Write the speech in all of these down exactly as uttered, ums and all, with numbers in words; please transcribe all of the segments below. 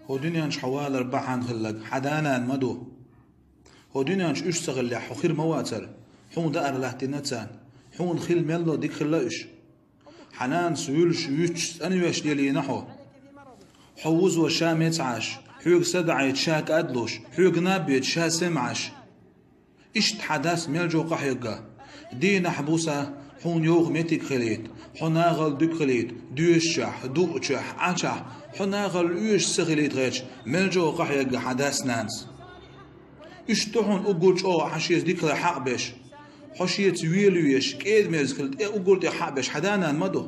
ХӀо дуьнен чу хьо валар бахьана хилларг хьа да-нана ма ду. ХӀо дуьнен чу уьш ца хиллехь, хьо хир ма вацара. Хьуна даар латтийна царна. Хьуна хила мел ло дика хилла уьш. Хьа нанас вуьлуш, вуьтуш, цӀанвеш лелийна хьо. Хьо вузо ша меца Ӏаш, хьоьга са даӀийта ша кӀадлуш, хьоьга наб бийта ша сема Ӏаш. Иштта хьа дас мел жоп къахьегга. Дийнахь-буса хьуна йовха меттиг хилийта, хьо нахала дуьга хилийта, доьшучохь, дуучохь, Ӏачохь, хьо нахала оьшуш ца хилийта гӀерташ, мел жоп къахьегга хьа дас-нанас. Уьш ду хьуна уггар чӀогӀа хьан шеца дика хилар хьакъ беш. Хьо шеца вела веш, кӀеда-мерза хила тӀе уггар тӀе хьакъ беш хьа да-нана ма ду.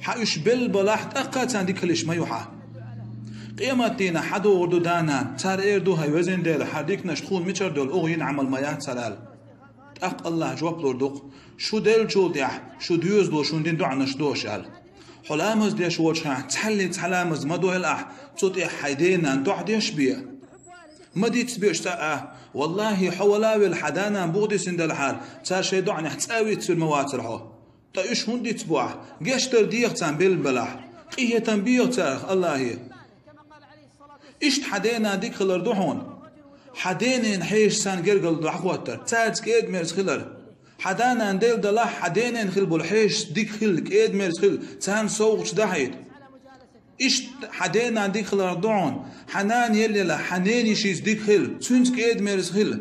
Хьан уьш белла балахь, тӀаккха царна дика хила йиш ма ю хьан. Къематдийнахь хьадогӀур ду да-нана, цара эр ду: «ХӀай везан Дела, хьан диканаш тхуна мичара долу, оха йина Ӏамал ма яц хӀара», — аьлла. ТӀаккха АллахӀа жоп лур ду-кх: «Шу деллачул тӀехь шу доьзало шуна дина доӀанаш дош», — аьлла. Хьо ламаз деш волчу хенахь цхьаллица хьан ламаз ма дойла ахь, цу тӀехь хьайн ден-нанна доӀа деш бен. Ма дицбе уьш цкъа а. ВаллахӀи, хьо вала а велла, хьан да-нана бухадисина делахьара, цара шайн доӀанехь цкъа а вицвина ма вацара хьо. Ткъа уьш хӀунда дицбо ахь? Гечдар деха царна белла балахь. Къинхетам беха царах АллахӀе. Иштта хьан ден-нанна дика хилар ду хьуна. Хьан ден-ненан хьешаца царна гергарло дӀахӀоттар, цаьрца кӀеда-мерза хилар. Хьан да-нана делла далахь, хьан ден-ненан хила болу хьешаца дика хила, кӀеда-мерза хила, царна совгӀаташ дахьийта. Иштта хьан ден-нанна дика хилар ду хьуна. Хьан нана елла елахь, хьан ненан йишица дика хила, цуьнца кӀеда-мерза хила.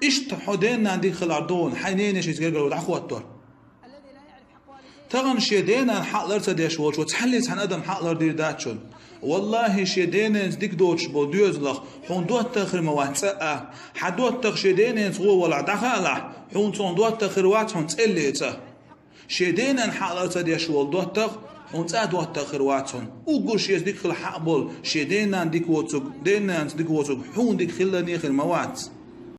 Иштта хьо ден-нанна дика хилар ду хьуна, хьайн ненан йишица гергарло дӀахӀоттор. Тахана шен ден-нанна хьакъ лар ца деш волчо цхьаллица хьан адам хьакъ лардийр дац шуна. ВаллахӀи, шен ден-ненца дика доцуш болу доьзалх хьуна доттагӀа хир ма вац цкъа а. Хьан доттагӀа шен ден-ненца гӀо валахь дӀахаалахь, хьуна цунах доттагӀа хир вац хьуна цӀе лелийча. Шен ден-ненан хьакъ лар ца деш волу доттагӀа хьуна цкъа а доттагӀа хир вац хьуна. Уггар шеца дика хила хьакъ болу шен ден-нанна дика воцург, ден-нанца дика воцург хьуна дика хиларна хир ма вац.